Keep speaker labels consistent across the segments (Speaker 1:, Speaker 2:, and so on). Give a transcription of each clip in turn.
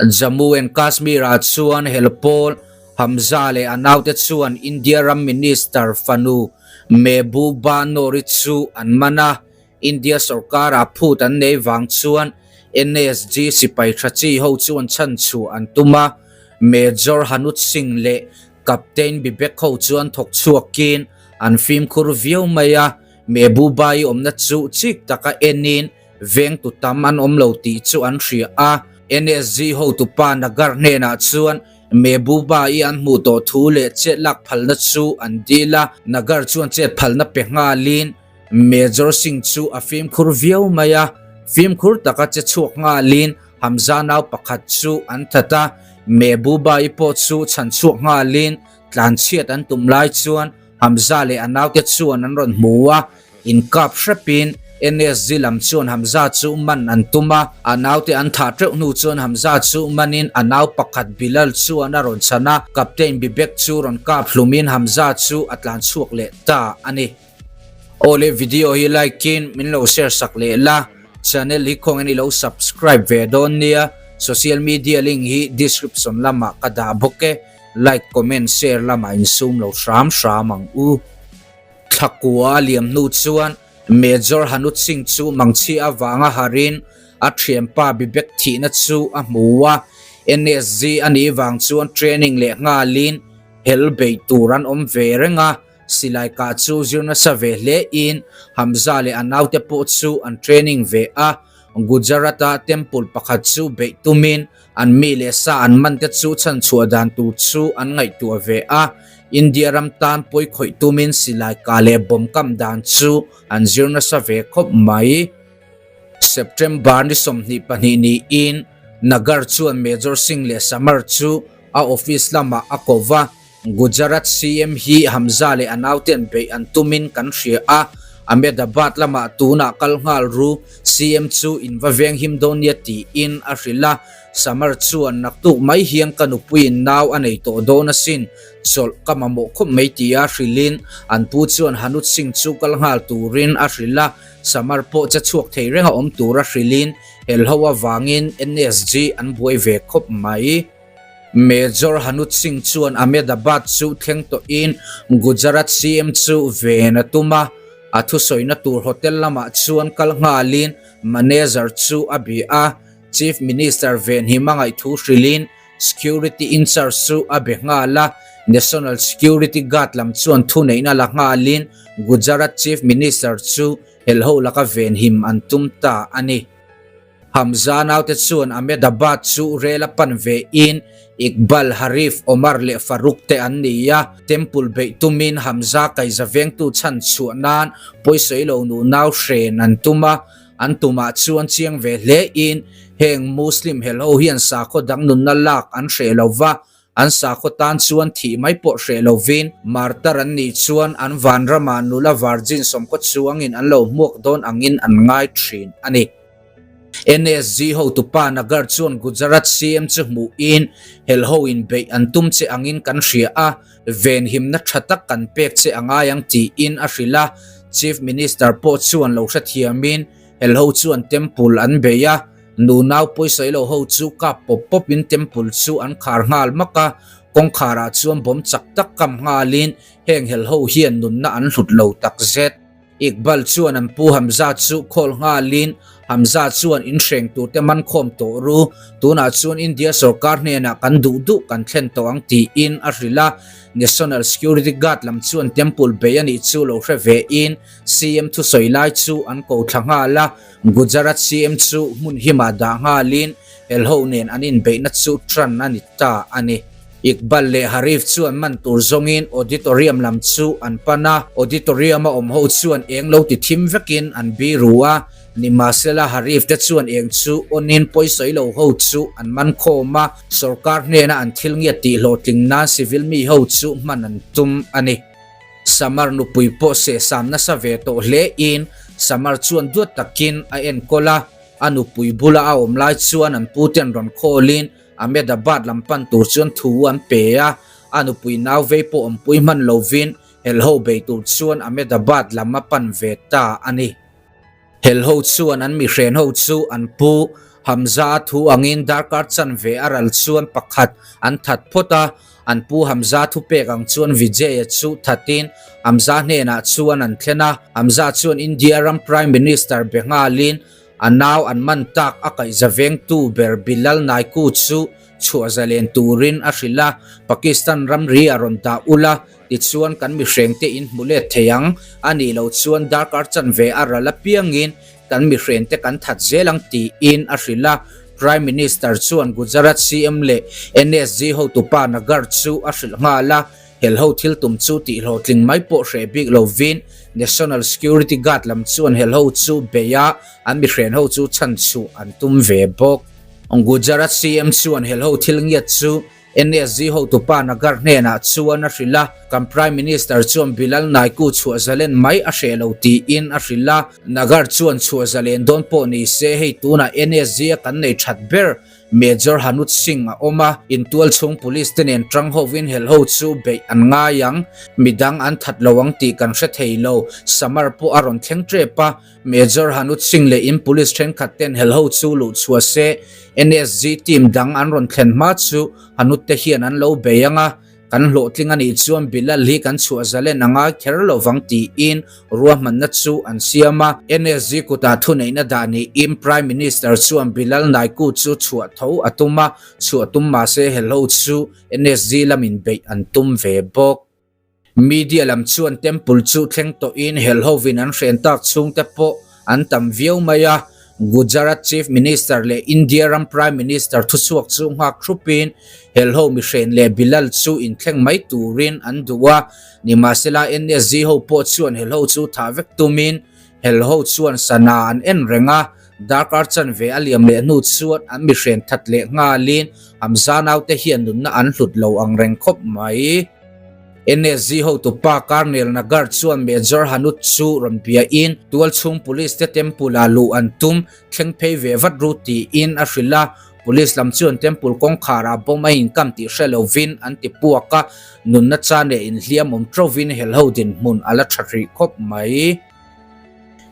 Speaker 1: Jammu and Kashmir-ah chuan hel pawl Hamza leh a naute chuan India ram Minister fanu Mehbooba Noor-i chu an man a, India sorkara phut an nei vang chuan NSG sipai tha chi ho chuan chhanchhuah an tum a, Major Hanut Singh leh Captain Bibek ho chuan thawk chhuakin an fimkhur viau mai a, Mehbooba-i awmna chu chik taka enin Vengtu tam an awm lo tih chu an hria a, NSG hotupa Nagar hnenah chuan Mehbooba-i an hmuh tawh thu leh chet lak phalna chu an dil a, Nagar chuan chet phalna pe nghalin Major Singh chu a fimkhur viau mai a, fimkhur taka che chhuak nghalin Hamza nau pakhat chu an that a, Mehbooba-i pawh chu chhan chhuak nghalin tlanchhiat an tum lai chuan Hamza leh a naute chuan an rawn hmu a, inkap hrepin NSG lam chuan Hamza chu man an tum a, a naute an thah teuh hnu chuan Hamza chu manin a nau pakhat Bilal chuan a rawn chhan a, Captain Bibek chu rawn kap hlumin Hamza chu a tlan chhuak leh ta a ni. Awle video hi like in min lo share sak leh la, channel hi khawngin i lo subscribe ve dawn nia, social media link hi description lamah ka dah bawk e. Like, comment, share lamah insum lo hram hram ang u. Thlakua a liam hnu chuan Major Hanut Singh chu mangchhi avanga harin a thianpa Bibek thihna chu a hmu a. NSG a nih vang chuan training leh nghalin hel beih tur an awm ve reng a. Silai kah chu zir nasa ve hle in Hamza leh a naute pawh chu an training ve a. Gujarat-a temple pakhat chu beih tumin An mi leh sa an man te chu chhanchhuah dan tur chu an ngaihtuah ve a, India ram tan pawi khawih tumin silai kah leh bomb kam dan chu an zir nasa ve khawp mai. September ni 22 niin Nagar chuan Major Singh leh Samar chu a office lamah a ko va, Gujarat CM hi Hamza leh a nauten beih an tumin kan hria a, Ahmedabad lamah tunah kal nghal ru, CM chu in va veng him dawn nia tiin a hrilh a, Samar chuan naktuk mai hian ka nupuiin nau a nei tawh dawn asin, chawlh ka mamawh khawp mai tia hrilhin an pu chuan Hanut Singh chu kal nghal turin a hrilh a, Samar pawh che chhuak thei renga awm tura hrilhin helho avangin NSG an buai ve khawp mai. Major Hanut Singh chuan Ahmedabad chu thleng tawhin Gujarat CM chu ven a tum a, a thusawina tur hotel lamah chuan kal nghalin manager chu a bia a, Chief Minister venhim a ngaihthu hrilhin Security in-charge chu a be nghal a, National Security Guard lam chuan thuneihna la nghalin Gujarat Chief Minister chu helho laka venhim an tum ta a ni. Hamza naute chuan Ahmedabad chu rel a pan ve in Iqbal, Harif, Omar leh Farooq te an ni a, temple beih tumin Hamza kaiza vengtu chhan chhuah nan pawisawi lo nu nau hren an tum a, an tumah chuan chiang ve hle in heng Muslim helho hian sakhaw dang nunna lak an hreh lo va, An sakhaw tan chuan thih mai pawh hreh lovin martar an nih chuan an vanramah nula virgin sawmkaw chuangin an lo hmuak dawn angin an ngai thin a ni. NSG hotupa Nagar chuan Gujarat CM chu hmuhin helho in beih an tum che angin kan hria a, venhimna tha tak kan pek che a ngai ang tiin a hrilh a. Chief Minister pawh chuan lo hrethiamin helho chuan temple an bei a, Nunau pawisawi lo ho chu kap pawp pawp in temple chu an khar nghal mak a, kawngkhar ah chuan bawm chak tak kam nghal in heng hel ho hian nunna an hlut lo tak zet. Iqbal chuan an pu Hamza chu call nghal in Hamza chuan in hreng tur te man khawm tawh ru, tunah chuan India sorkar hnenah kan duh duh kan thlen tawh ang tiin a hrilh a, National Security Guard lam chuan temple bei anih chu lo hre ve in CM thusawi lai chu an ko thla nghal a, Gujarat CM chu hmun himah dah nghalin helho nen an inbeihna chu tan a ni ta a ni. Iqbal leh Harif chuan man tur zawngin auditorium lam chu an pan a, auditorium a awm ho chuan eng lo ti thim vekin an biru a, nimahsela Harif te chuan eng chu on-in pawisawi lo ho chu an man khawm a, sorkar hnena an thil ngiat tih hlawhtling nan civil mi ho chu hman an tum a ni. Samar nupui pawh sehsam nasa ve tawh hle in Samar chuan duat takin a enkawl a, a nupui bula a awm lai chuan an puten rawn khawlin Ahmedabad lam pan tur chuan thu an pe a, a nupui nau vei pawh awmpui hman lovin helho bei tur chuan Ahmedabad lam a pan ve ta a ni. Helho chuan an mihren ho chu an pu. Hamza-a thu angin darkar chanve a ral chuan pakhat an that phawt a, an pu Hamza thupek ang chuan Vijay-a chu thatin Hamza hnenah chuan an thlen a. Hamza chuan India ram Prime Minister be nghalin a nau an man tak a kaihza vengtu ber Bilal Naiku chu chhuah zalen turin a hrilh a, Pakistan ramri a rawn dah ul a, tichuan kan mihrengte in hmu let thei ang, a nih loh chuan darkar chanve a ral apiangin kan mihrengte kan that zel ang tiin a hrilh a, Prime Minister chuan Gujarat CM leh NSG hotupa Nagar chu a hrilh nghal a, helho thil tum chu tihhlawhtling mai pawh hreh bik lovin National Security Guard lam chuan helho chu bei a, an mihren ho chu chhanchhuah an tum ve bawk. Gujarat CM chuan helho thil ngiat chu NSG hotupa Nagar hnenah chuan a hrilh a, kan Prime Minister chuan Bilal Naiku chhuah zalen mai a hreh lo tiin a hrilh a. Nagar chuan chhuah zalen dawn pawh ni se hei tunah NSG a kan nei that ber Major Hanut Singh a awm a, intual chhung police te nen tang hovin helho chu beih an ngai ang, midang an that lo ang tih kan hre thei lo, Samar pawh a rawn thleng tep a. Major Hanut Singh leh in police thenkhat ten helho chu luh chhuah se, NSG team dang an rawn thlen hma chu Hanut te hian an lo bei ang a, kan hlawhtling a nih chuan Bilal hi kan chhuah zalen a ngai kher lo vang tiin ruahmanna chu an siam a. NSG kutah thuneihna dah niin Prime Minister chuan Bilal Naiku chu chhuah tho a tum a, chhuah tum mahse helho chu NSG lamin beih an tum ve bawk. Media lam chuan temple chu thleng tawhin helhovin an hren tak chhungte pawh an tam viau mai a, Gujarat Chief Minister leh India ram Prime Minister thuchhuak chu nghak thupin helho mihren leh Bilal chu inthleng mai turin an duh a, nimahsela NSG ho pawh chuan helho chu thah vek tumin helho chuan sana an en reng a, darkar chanve a liam leh hnu chuan an mihren that leh nghalin Hamza naute hian nunna an hlut lo ang reng khawp mai. NSG hotupa Karnel Nagar chuan Major Hanut chu rawn biain tualchhung police te temple ah luh an tum thleng phei ve vat ru tiin a hrilh a. Police lam chuan temple kawngkhar ah bomb a inkam tih hre lovin an ti puak a, nunna chan leh inhliam awm trovin helho dinhmun a la tha hrih khawp mai.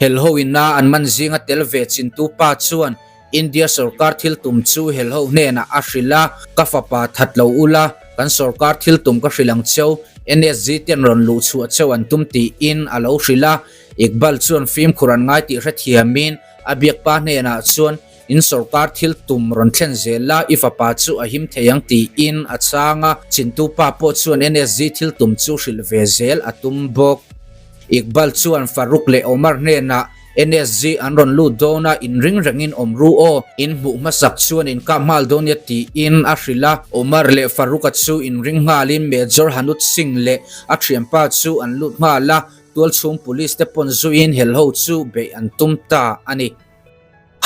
Speaker 1: Helho ina an man zinga tel ve chintu pa chuan India sorkar thil tum chu helho hnenah a hrilh a, Ka fapa that lo ula, kan sorkar thil tum ka hrilh ang cheu, NSG ten rawn luh chhuah cheu an tum tiin a lo hrilh a. Iqbal chuan fimkhur an ngai tih hrethiamin a biakpa hnenah chuan, In sorkar thil tum rawn thlen zel la, i fapa chu a him thei ang tiin a chhang a. Chintu pa pawh chuan NSG thil tum chu hrilh ve zel a tum bawk. Iqbal chuan Farooq leh Omar hnenah, NSG an rawn lut dawn a, inring rengin awm ru aw, in hmuh hmasak chuan in kap nghal dawn nia tiin a hrilh a. Omar leh Farooq-a chu inring nghalin Major Hanut Singh leh a thianpa chu an lut nghal a, tualchhung police te pawn zuiin helho chu beih an tum ta a ni.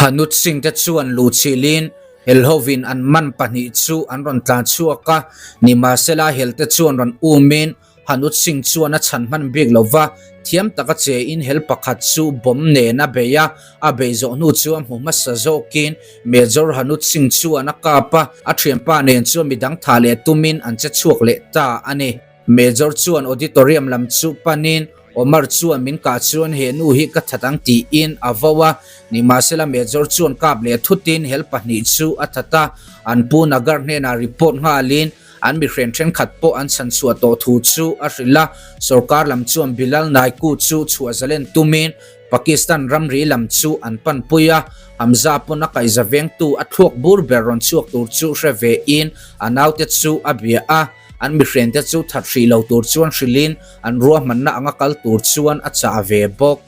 Speaker 1: Hanut Singh te chuan luhchilhin helhovin an man pahnih chu an rawn tlan chhuak a, nimahsela helte chuan rawn umin Hanut Singh chuan a chhan hman bik lo va, thiam taka che in hel pakhat chu bomb nen a bei a, a bei zawh hnu chu a hmu hmasa zawkin Major Hanut Singh chuan a kap a, a thianpa nen chuan midang thah leh tumin an che chhuak leh ta a ni. Major chuan auditorium lam chu panin Omar chuan min kah chuan he nu hi ka that ang tiin a vo a, nimahsela Major chuan kap leh thutin hel pahnih chu a that a, an pu Nagar hnenah report nghalin An mihren thenkhat pawh an chhan chhuah tawh thu chu a hrilh a, sorkar lam chuan Bilal Naiku chu chhuah zalen tumin Pakistan ramri lam chu an panpui a, Hamza pawn a kaihza vengtu a thluak bur ber rawn chhuak tur chu hre ve in a naute chu a bia a, an mihrente chu that hrih lo tur chuan hrilhin an ruahmanna anga kal tur chuan a chah ve bawk.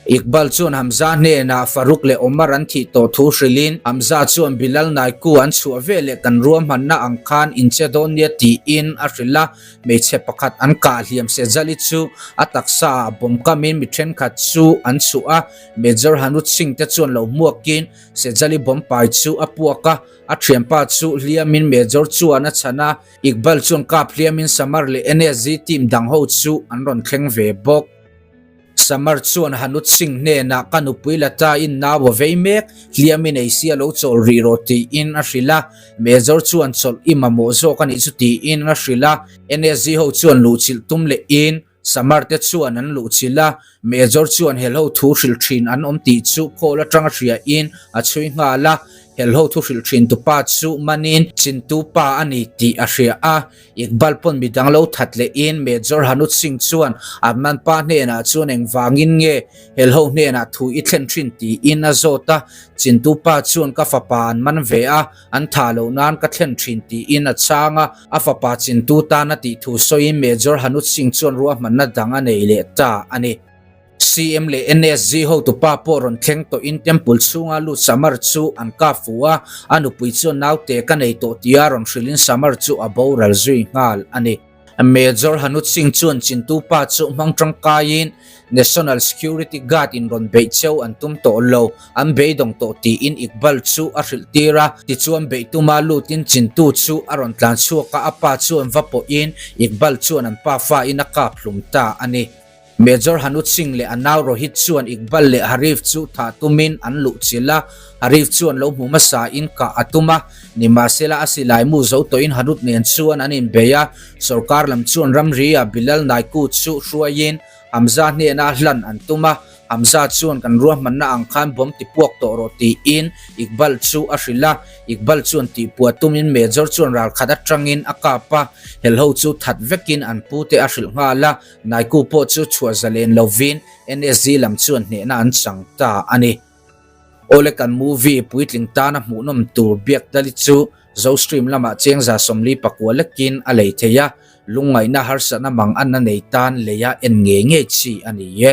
Speaker 1: Iqbal chuan Hamza hnenah Farooq leh Omar an thih tawh thu hrilhin Hamza chuan Bilal Naiku an chhuah veleh kan ruahmanna ang khan in che dawn nia tiin a hrilh a, hmeichhe pakhat an kah hliam Sejali chu a taksa ah bawm kamin mi thenkhat chu an chhuah a, Major Hanut Singh te chuan lo hmuakin Sejali bawm pai chu a puak a, a thianpa chu hliamin Major chuan a chhan a, Iqbal chuan kap hliamin Samar leh NSG team dang ho chu an rawn thleng ve bawk. Samar chuan Hanut Singh hnenah ka nupui Lata in nau a vei mek, hliam i nei sia lo chawlh rih rawh tiin a hrilh a. Major chuan chawlh i mamawh zawk a nih chu tiin a hrilh a. NSG ho chuan luhchilh tum leh in Samar te chuan an luhchilh a, Major chuan helho thu hrilh thin an awm tih chu call atanga hria in a chhui nghal a, helho thu hrilh thin tupa chu manin chintu pa a ni tih a hria a, Iqbal pawn midang lo that leh in Major Hanut Singh chuan Adnan pa hnenah chuan engvangin nge helho hnenah thu i thlen thin tiin a zawt a, chintu pa chuan ka fapa an man ve a, An thah loh nan ka thlen thin tiin a chhang a, a fapa chintu tan a tih thu sawiin Major Hanut Singh chuan ruahmanna dang a nei leh ta a ni. CM leh NSG hotupa pawh rawn thleng tawhin Temple chhunga lut Samar chu an kap fuh a, a nupui chuan naute ka nei tawh tia rawn hrilhin Samar chu a boral zui nghal a ni. Major Hanut Singh chuan chintu pa chu hmang tangkaiin National Security Guard in rawn beih cheu an tum tawh lo, an beidawng tawh tiin Iqbal chu a hrilh tir a. Tichuan beih tuma lutin chintu chu a rawn tlan chhuak a, a pa chuan va pawhin Iqbal chuan an pa fa in a kap hlum ta a ni. Major Hanut Singh leh a nau Rohit chuan Iqbal leh Harif chu thah tumin an luh chilh a, Harif chuan lo hmu hmasa in kah a tum a, nimahsela a silai mu zo tawhin Hanut nen chuan an inbei a, sorkar lam chuan ramri ah Bilal Naiku chu hruaiin Hamza hnena hlan an tum a, Hamza chuan kan ruahmanna ang khan bomb ti puak tawh rawh tiin Iqbal chu a hrilh a, Iqbal chuan tihpuah tumin Major chuan ralkhat atangin a kap a, helho chu that vekin an pute a hrilh nghal a. Naiku pawh chu chhuah zalen lovin NSG lam chuan hnehna an chang ta a ni. Awle kan movie puitling tana hmuhnawm tur biak dali chu Zostream lamah chengza 49 lekin a lei thei a, lungngaihna harsatna mang anna nei tan leia en ngei ngei chi a ni e.